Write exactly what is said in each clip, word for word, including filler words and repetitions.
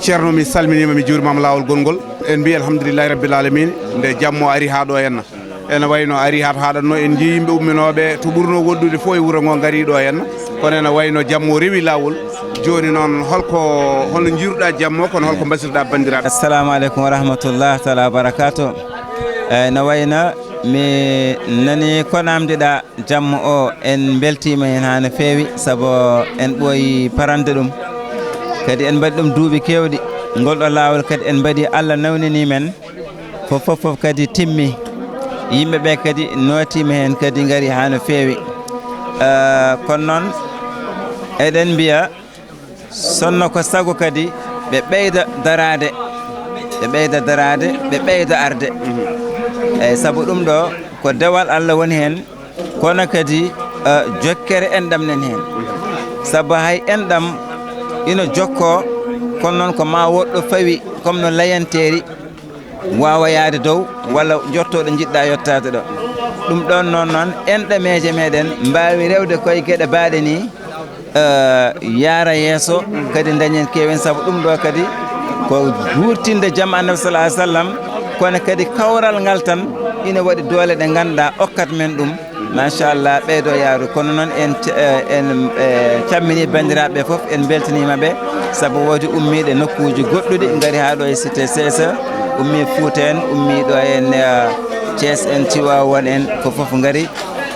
Ceerno, mi salminiima, mi juurimaama laawol gongol. En mbiyi alhamdulillahi rabbil alamina, nde jammo ari haa ɗo henna. Ene wayno ari haa to haaɗatno, en njii yimɓe umminooɓe to ɓurno woɗɗude fof e wuro ngo ngari ɗo henna. Kono ene wayno jammo rewi laawol. Jooni noon, holko, holno njiiruɗa jammo, kono holko mbasirɗa banndiraaɓe? Assalamu aleykum wa rahmatullah taala wa barakatuh. Eyyi, no wayno mi nani ko namdiɗa. Jamma o en mbeltiima heen haa no feewi, sabu en ɓooyi parande ɗum. Kadi en mbaɗi ɗum duuɓi keewɗi. Ngol ɗo laawol kadi en mbaɗi, Allah nawnini men. Fof, fof, fof kadi timmi. Yimɓe ɓe kadi nootiima heen kadi ngari haa no feewi. Eh, kono noon eɗen mbiya, sonno ko sago kadi ɓe ɓeyda daraade, ɓe ɓeyda daraade, ɓe ɓeyda arde. Eyyi, sabu ɗum ɗo ko dewal Allah woni heen, kono kadi, eh, jokkere enɗam nan heen. Sabu hay enɗam ina jokkoo, kono noon ko ma woɗɗo fawi, comme no layanteeri, waawa yahde dow walla jotto ɗo njiɗɗa yettaade ɗo. Ɗum ɗoon noon, noon enɗameeje meɗen mbaawi rewde koye geɗe baaɗe ni, eh, yaara yeeso, kadi dañen keewen, sabu ɗum ɗo kadi ko wurtinde jamma Annabi sallallahu alaihi wasallam, kono kadi kawral ngal tan ina waɗi doole ɗe ngannduɗaa okkat men ɗum. Machallah, ɓeydo yaaru. Kono noon en ce-, eh, en, eh, cammini banndiraaɓe fof, en mbeltaniima ɓe, sabu woodi ummiiɗe nokkuuji goɗɗuɗi, ngari haa ɗo e cité C S E, ummii Fuuta en, ummii ɗo en, eh, Thiès en, Tivaouane en, ko fof ngari,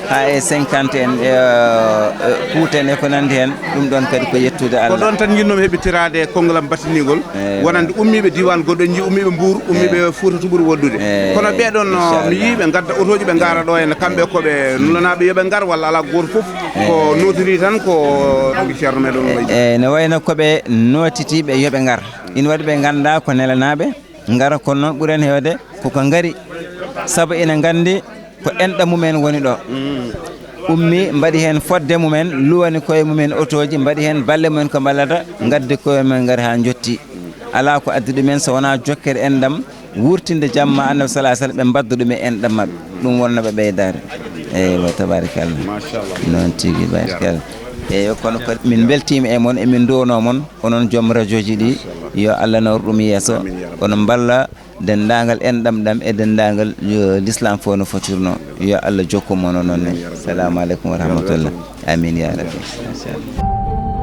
haa e cinquante en, eh, eh, Fuuta en e ko nanndi heen. Ɗum ɗoon kadi ko yettude Allah. Ko ɗoon tan njiɗnoomi heɓitiraade konngol am battiningol, eywa, wonande ummiiɓe diiwaan goɗɗo, en njii ummiiɓe Mbuur, ummiiɓe, eywa, Fuuta to ɓuri woɗɗude. Eywa. Kono ɓee ɗoon, no, inchallah, mi yii ɓe ngadda otooji, ɓe ngaara ɗo henne, kamɓe ko ɓe nulanaaɓe yo ɓe ngar, walla alaa, gooto fof ko, eywa, nootiri tan ko Ceerno meɗen Moulay. Eywa, no wayno ko ɓe nootiti ɓe yo ɓe ngar. Ina waɗi ɓe nganndaa ko nelanaaɓe, ngara, kono noon ɓuri en heewde koko ngari, sabu ina nganndi ko enɗam mumen woni ɗo. Mm. Ummi, mbaɗi heen fodde mumen, luwani koye mumen otooji, mbaɗi heen balle mumen ko mballata, ngaddi koye mumen ngari haa njotti. Alaa ko addi ɗumen so wonaa jokkere enɗam, wurtinde jamma Annabi sallallahu alaihi wasallam, ɓe mbadda ɗum e enɗam maɓɓe. Ɗum wonno ɓe ɓeydaade. Eywa, tabarakallah. Machallah. Noon tigi, barakallah. Eywa, kono ko min mbeltiima e mon, e min nduwanoo mon, onon joom radio ji ɗi. Machallah. Yo Allah nawru ɗum yeeso. Amin, ya Rabbi. Kono mballa denndaangal enɗam ɗam e denndaangal, yo, l'islam fof no fotirno. Yo Allah jokku mon o noon ne. Amin, ya Rabbi. Salamu aleykum wa rahmatullah. Amin, ya Rabbi. Machallah.